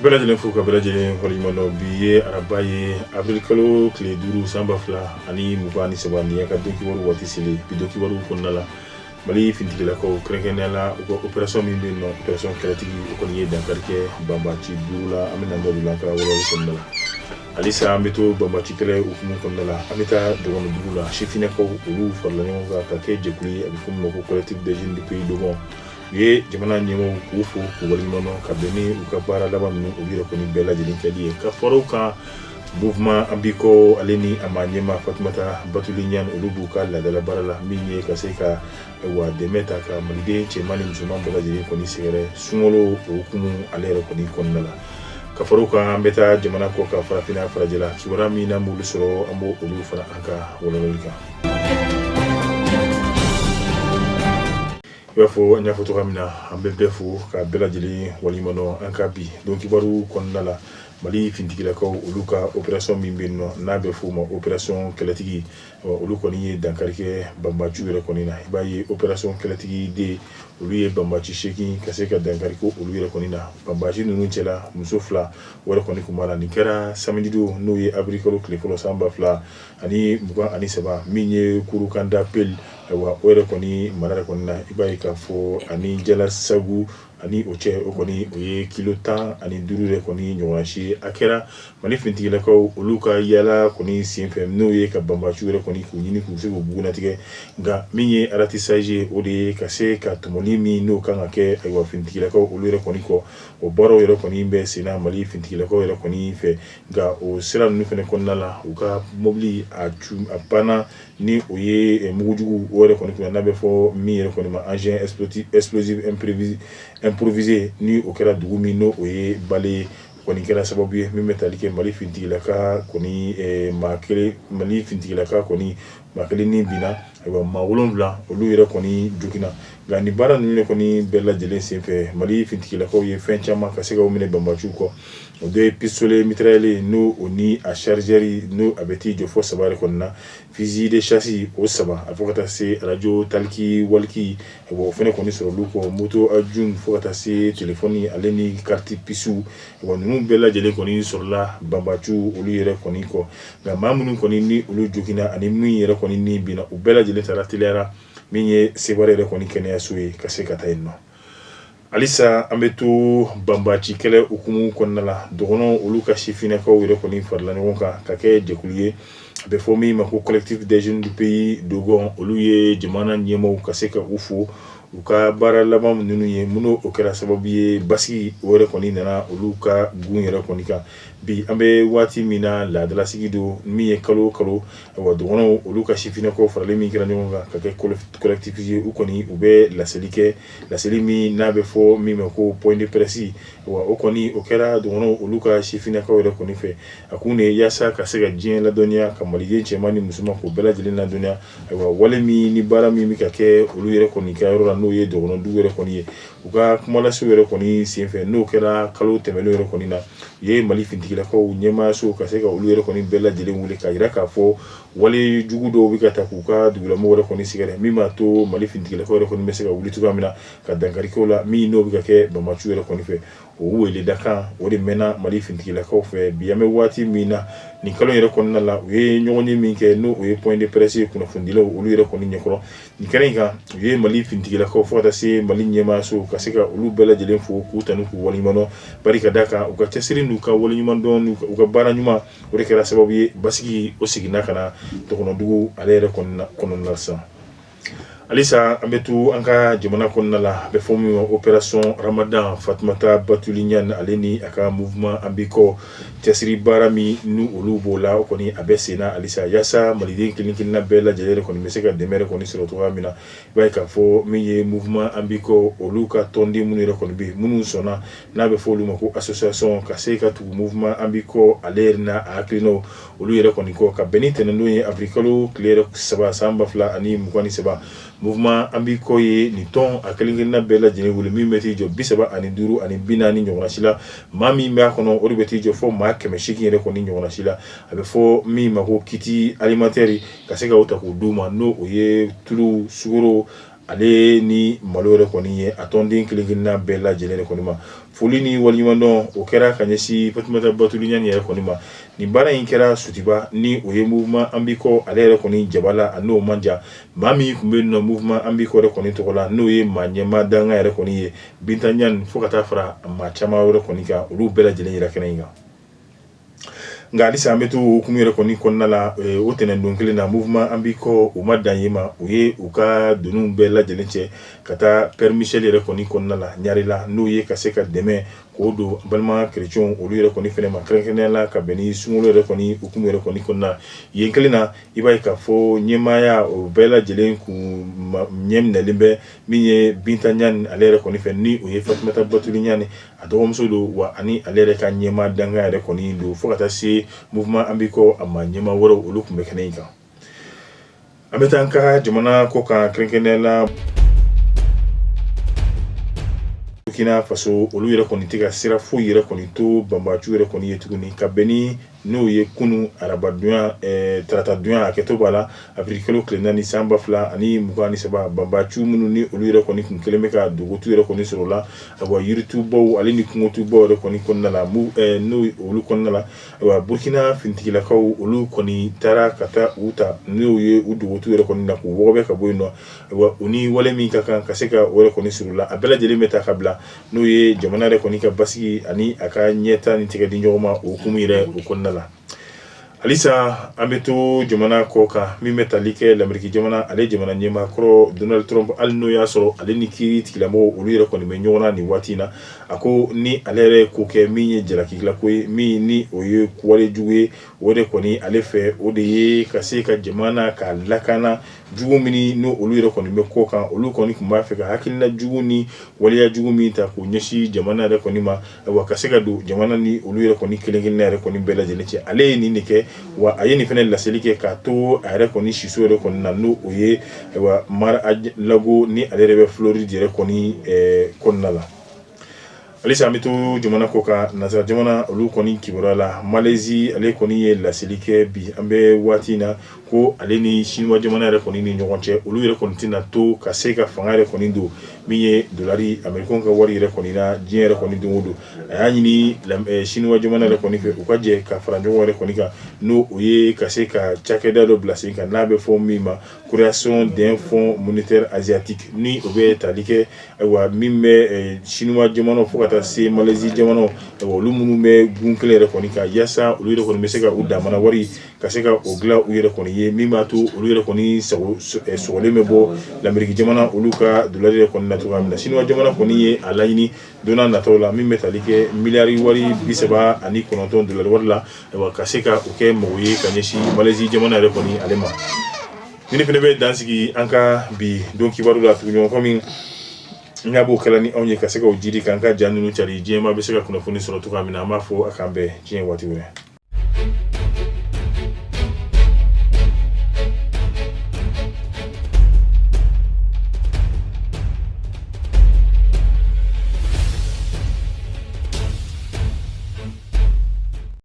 Bɛɛ lajɛlen fo ka bɛɛ lajɛlen waleɲuman dɔn. Bi ye araba ye, avril kalo tile 5, san 2023. Nin ye ka don kibaru waati selen. Bi don kibaru kɔnɔna la, Mali finitigilakaw, kɛrɛnkɛrɛnnenya la u ka opération min bɛ yen nɔ, opération kɛlɛtigi, o kɔni ye dankari kɛ banbaci 5 la. An bɛ na don an ka walawalali kɔnɔna la. Halisa an bɛ to banbaci kɛlɛ hukumu kɔnɔna la. An bɛ taa dɔgɔnɔdugu la. Sifinnakaw, olu farala ɲɔgɔn kan ka kɛ jɛkulu ye, a bɛ fɔ min ma ko Collectif des jeunes du pays Dogon. U ye jamana ɲɛmɔgɔw k'u fo k'u waleɲuman dɔn ka bɛn ni u ka baara laban ninnu, olu yɛrɛ kɔni bɛɛ lajɛlen kɛli ye. Ka fara o kan, Mouvement An b'i kɔ, ale ni a maa ɲɛmaa Fatumata Batuli Ɲani, olu b'u ka laadala baara la min ye ka se ka wa dɛmɛ ta ka maliden cɛman ni musoman bɛɛ lajɛlen kɔni sɛgɛrɛ sunkalo o hukumu ale yɛrɛ kɔni kɔnɔna la. Ka fara o kan, an bɛ taa jamana kɔ ka farafinna farajɛla kibaruya min n'an b'olu sɔrɔ, an b'o olu fara an ka walawalali kan. I b'a fɔ an y'a fɔ cogoya min na, an bɛ bɛɛ fo ka bɛɛ lajɛlen waleɲuman dɔn. An ka bi don kibaru kɔnɔna la, Mali finitigilakaw, olu ka opération min bɛ yen nɔ, n'a bɛ f'o ma opération kɛlɛtigi, olu kɔni ye dankari kɛ banbaciw yɛrɛ kɔni na. I b'a ye opération kɛlɛtigi de, olu ye banbaci 8 ka se ka dankari kɛ olu yɛrɛ kɔni na. Banbaci ninnu cɛla, muso 2 o yɛrɛ kɔni tun b'a la. Nin kɛra samedi don, n'o ye avril kalo tile fɔlɔ, san 2023, min ye Kurukanda Pel, ayiwa, o yɛrɛ kɔni mara yɛrɛ kɔni na. I b'a ye k'a fɔ ani Jalasagu ani o cɛ, o kɔni o ye kilo 15 yɛrɛ kɔni ɲɔgɔnna si ye. A kɛra Mali finitigilakaw olu ka yaala kɔni senfɛ, n'o ye ka banbaciw yɛrɛ kɔni k'u ɲini k'u se k'u bugunnatigɛ. Nka min ye ratissage ye, o de ye ka se ka tɔmɔli min n'o kan ka kɛ, ayiwa, finitigilakaw olu yɛrɛ kɔni kɔ, o baaraw yɛrɛ kɔni bɛ senna Mali finitigilakaw yɛrɛ kɔni fɛ. Nka o sira ninnu fana kɔnɔna la, u ka mobili a panna ni o ye mugujugu o yɛrɛ kɔni kunna, n'a bɛ fɔ min yɛrɛ kɔni ma engin explosif improvisé. Ni o kɛra dugu min n'o o ye Bale ye, kɔni kɛra sababu ye min bɛ tali kɛ Mali finitigilaka kɔni maa kelen, Mali finitigilaka kɔni maa kelen ni binna, ayiwa, maa 7 olu yɛrɛ kɔni joginna. Nka nin baara ninnu kɔni bɛɛ lajɛlen senfɛ, Mali finitigilakaw ye fɛn caman ka se ka minɛ banbaciw kɔ. O dɔ ye pistolet mitrailleur, n'o o ni a chargeur, n'o a bɛ t'i jɔ fo 3 yɛrɛ kɔni na, fusil de chasse o 3, a fo ka taa se radio talkie walkie, o fana kɔni sɔrɔ olu kɔ, moto ajun, fo ka taa se telefɔni ale ni carte puce. Wa ninnu bɛɛ lajɛlen kɔni sɔrɔla banbaciw olu yɛrɛ kɔni kɔ. Nka maa minnu kɔni ni olu joginna ani min yɛrɛ kɔni ni binna, u bɛɛ lajɛlen taara teliyara min ye Seware yɛrɛ kɔni kɛnɛyaso ye ka se ka taa yen nɔ. Halisa an bɛ to banbaci kɛlɛ hukumu kɔnɔna la. Dɔgɔnɔ, olu ka sifinnakaw yɛrɛ kɔni farala ɲɔgɔn kan ka kɛ jɛkulu ye, a bɛ fɔ min ma ko Collectif des jeunes du pays Dogon. Olu ye jamana ɲɛmaaw ka se ka u fo u ka baara laban ninnu ye, minnu o kɛra sababu ye basigi o yɛrɛ kɔni nana olu ka gun yɛrɛ kɔni kan. Bi an bɛ waati min na, laadalasigi don min ye kalo o kalo, ayiwa, dɔgɔnɔw olu ka sifinnakaw faralen min kɛra ɲɔgɔn kan ka kɛ collectif ye, u kɔni u bɛ laseli kɛ, laseli min n'a bɛ fɔ min ma ko point de presse. Wa o kɔni o kɛra dɔgɔnɔw olu ka sifinnakaw yɛrɛ kɔni fɛ. A kun de ye yaasa ka se ka diɲɛ ladɔnniya, ka maliden cɛman ni musoman k'o bɛɛ lajɛlen ladɔnniya, ayiwa, wale min ni baara min bɛ ka kɛ olu yɛrɛ kɔni ka yɔrɔ la, n'o ye dɔgɔnɔdugu yɛrɛ kɔni ye. U ka kumalasiw yɛrɛ kɔni senfɛ, n'o kɛra kalo tɛmɛnen yɛrɛ kɔni na, u ye Mali finitigilakaw ɲɛmaayaso ka se ka olu yɛrɛ kɔni bɛɛ lajɛlen wele k'a jira k'a fɔ wale jugu dɔw bɛ ka ta k'u ka dugulamɔgɔw yɛrɛ kɔni sɛgɛrɛ, min b'a to Mali finitigilakaw yɛrɛ kɔni bɛ se ka wuli cogoya min na ka dankari kɛ o la min n'o bɛ ka kɛ banbaciw yɛrɛ kɔni fɛ. O weledakan o de mɛnna Mali finitigilakaw fɛ. Bi an bɛ waati min na, nin kalo yɛrɛ kɔnɔna la, u ye ɲɔgɔnye min kɛ, n'o ye point de presse ye kunnafonidilaw olu yɛrɛ kɔni ɲɛkɔrɔ, nin kɛnɛ in kan, u ye Mali finitigilakaw fo ka taa se Mali ɲɛmaayaso ka se ka olu bɛɛ lajɛlen fo k'u tanu k'u waleɲuman dɔn, bari ka d'a kan u ka cɛsiri n'u ka waleɲuman dɔn, u ka baara ɲuman, o de kɛra sababu ye basigi o seginna ka na dɔgɔnɔdugu ale yɛrɛ kɔnɔna la sisan. Halisa an bɛ to an ka jamana kɔnɔna la. A bɛ fɔ min ma opération Ramadan, Fatumata Batuli Ɲani ale ni a ka mouvement An b'i kɔ, cɛsiri baara min n'u olu b'o la, o kɔni a bɛ sen na halisa, yaasa maliden kelen kelenna bɛɛ lajɛlen kɔni bɛ se ka dɛmɛ yɛrɛ kɔni sɔrɔ cogoya min na. I b'a ye k'a fɔ min ye mouvement An b'i kɔ, olu ka tɔnden minnu yɛrɛ kɔni bɛ yen, minnu sɔnna, n'a bɛ fɔ olu ma ko association, ka se ka tugu mouvement An b'i kɔ ale yɛrɛ n'a hakilinaw olu yɛrɛ kɔni kɔ, ka bɛn ni tɛnɛndon ye, avril kalo tile yɛrɛ 3, san 2023, mouvement An b'i kɔ ye nin tɔn a kelen kelenna bɛɛ lajɛlen wele, min bɛ t'i jɔ 35 ani 40 ɲɔgɔnna si la. Maa min b'a kɔnɔ, o de bɛ t'i jɔ fɔ maa 800 yɛrɛ kɔni ɲɔgɔnna si la. A bɛ fɔ min ma ko kit alimentaire, ka se ka o ta k'o d'u ma, n'o o ye tulu, sukaro, Ale ni malo yɛrɛ kɔni ye a tɔnden kelen kelenna bɛɛ lajɛlen yɛrɛ kɔni ma. Foli ni waleɲumandɔn o kɛra ka ɲɛsin Fatumata Batuli Ɲani yɛrɛ kɔni ma. Nin baara in kɛra Sotiba ni o ye mouvement an b'i kɔ ale yɛrɛ kɔni jaba la, a n'o man jan. Maa min tun bɛ nɔ mouvement an b'i kɔ yɛrɛ kɔni tɔgɔ la, n'o ye maa ɲɛmaa danga yɛrɛ kɔni ye Binta Ɲani, fo ka taa fara maa caman wɛrɛ kɔni kan, olu bɛɛ lajɛlen yira kɛnɛ in kan. Nka halisa an bɛ to o hukumu yɛrɛ kɔni kɔnɔna la. O tɛnɛndon kelen na, mouvement an b'i kɔ u ma dan yen ma, u ye u ka doniw bɛɛ lajɛlen cɛ ka taa Père Michel yɛrɛ kɔni kɔnɔna la Ɲarela, n'o ye ka se ka dɛmɛ k'o don balima kerecɛnw olu yɛrɛ kɔni fɛnɛ ma, kɛrɛnkɛrɛnnenya la ka bɛn ni sunkalo yɛrɛ kɔni hukumu yɛrɛ kɔni kɔnɔna la. Yen kelen na, i b'a ye k'a fɔ ɲɛmaaya o bɛɛ lajɛlen kun ɲɛminɛlen bɛ min ye Binta Ɲani ale yɛrɛ kɔni fɛ, ni o ye Fatumata Batuli Ɲani a dɔgɔmuso don, wa ani ale yɛrɛ ka ɲɛmaa dankan yɛrɛ kɔni don, fo ka taa se mouvement an b'i kɔ a maa ɲɛmaa wɛrɛw, olu tun bɛ kɛnɛ in kan. An bɛ taa an ka jamana kɔ kan, kɛrɛnkɛrɛnnenya la Burkina Faso. Olu yɛrɛ kɔni tɛ ka sira foyi yɛrɛ kɔni to banbaciw yɛrɛ kɔni ye tuguni, ka bɛn ni n'o ye kunun arabadonya, taratadonya, hakɛto b'a la, avril kalo tile 4 san 2023, banbaciw minnu ni olu yɛrɛ kɔni kun kelen bɛ ka dogotu yɛrɛ kɔni sɔrɔ la, ayiwa, yiritubaw ale ni kungotubaw yɛrɛ kɔni kɔnɔna la, n'o olu kɔnɔna la, ayiwa, Burkina finitigilakaw olu kɔni taara ka taa u ta, n'o ye u dogotu yɛrɛ kɔni na k'u wɔgɔbɛ ka bɔ yen nɔ. Ayiwa, u ni wale min ka kan ka se ka o yɛrɛ kɔni sɔrɔ la, a bɛɛ lajɛlen bɛ ta ka bila n'o ye jamana yɛrɛ kɔni ka basigi ani a ka ɲɛta ni tɛgɛ di ɲɔgɔn ma o hukumu yɛrɛ o kɔnɔna la. Halisa an bɛ to jamana kɔ kan, min bɛ tali kɛ Lameriki jamana, ale jamana ɲɛmaa kɔrɔ Donald Trump, hali n'o y'a sɔrɔ ale ni kiiri tigilamɔgɔw olu yɛrɛ kɔni bɛ ɲɔgɔn na nin waati in na, a ko ni ale yɛrɛ ye ko kɛ min ye jalakilako ye, min ni o ye wale jugu ye, o de kɔni ale fɛ, o de ye ka se ka jamana ka lakana jugu min n'o olu yɛrɛ kɔni bɛ kɔ kan, olu kɔni tun b'a fɛ ka hakilina jugu ni waleya jugu min ta k'o ɲɛsin jamana yɛrɛ kɔni ma, wa ka se ka don jamana ni olu yɛrɛ kɔni kelen kelenna yɛrɛ kɔni bɛɛ lajɛlen cɛ. Ale ye nin de kɛ, wa a ye nin fana laseli kɛ k'a to a yɛrɛ kɔni siso yɛrɛ kɔni na, n'o o ye ayiwa Mar-a-Lago ni ale yɛrɛ bɛ Floride yɛrɛ kɔni kɔnɔna la. Halisa an bɛ to jamana kɔ kan, nansara jamana olu kɔni kibaruya la, Malaisie ale kɔni ye laseli kɛ bi an bɛ waati in na ko ale ni Chinois jamana yɛrɛ kɔni ni ɲɔgɔn cɛ, olu yɛrɛ kɔni tɛna to ka se ka fanga yɛrɛ kɔni don min ye dolari américain ka wari yɛrɛ kɔni na diɲɛ yɛrɛ kɔni don o don. A y'a ɲini Chinois jamana yɛrɛ kɔni fɛ, u ka jɛ ka fara ɲɔgɔn yɛrɛ kɔni kan, n'o o ye ka se ka cakɛda dɔ bila sen kan n'a bɛ fɔ min ma création d'un fonds monétaire asiatique, ni o bɛ tali kɛ ayiwa min bɛ Chinois jamana fo ka taa se Malaisie jamana, olu minnu bɛ gun kelen yɛrɛ kɔni kan, yaasa olu yɛrɛ kɔni bɛ se ka u damana wari ka se ka o dilan u yɛrɛ kɔni ye, min b'a to olu yɛrɛ kɔni sɔgɔlen bɛ bɔ Lameriki jamana olu ka dolari yɛrɛ kɔni na cogoya min na. Chinois jamana kɔni ye a laɲini don nataw la, min bɛ tali kɛ miliyari wari 39 dolari wari la, ayiwa, ka se ka o kɛ mɔgɔ ye ka ɲɛsin Malaisie jamana yɛrɛ kɔni ale ma. Ni fana bɛ dan sigi an ka bi don kibaru la. Tuguɲɔgɔn kɔmi n b'o kɛla ni anw ye ka se k'o jiri k'an ka ja ninnu cari, diɲɛmaa bɛ se ka kunnafoni sɔrɔ cogoya min na. An b'a fɔ a k'an bɛn diɲɛ waati wɛrɛ.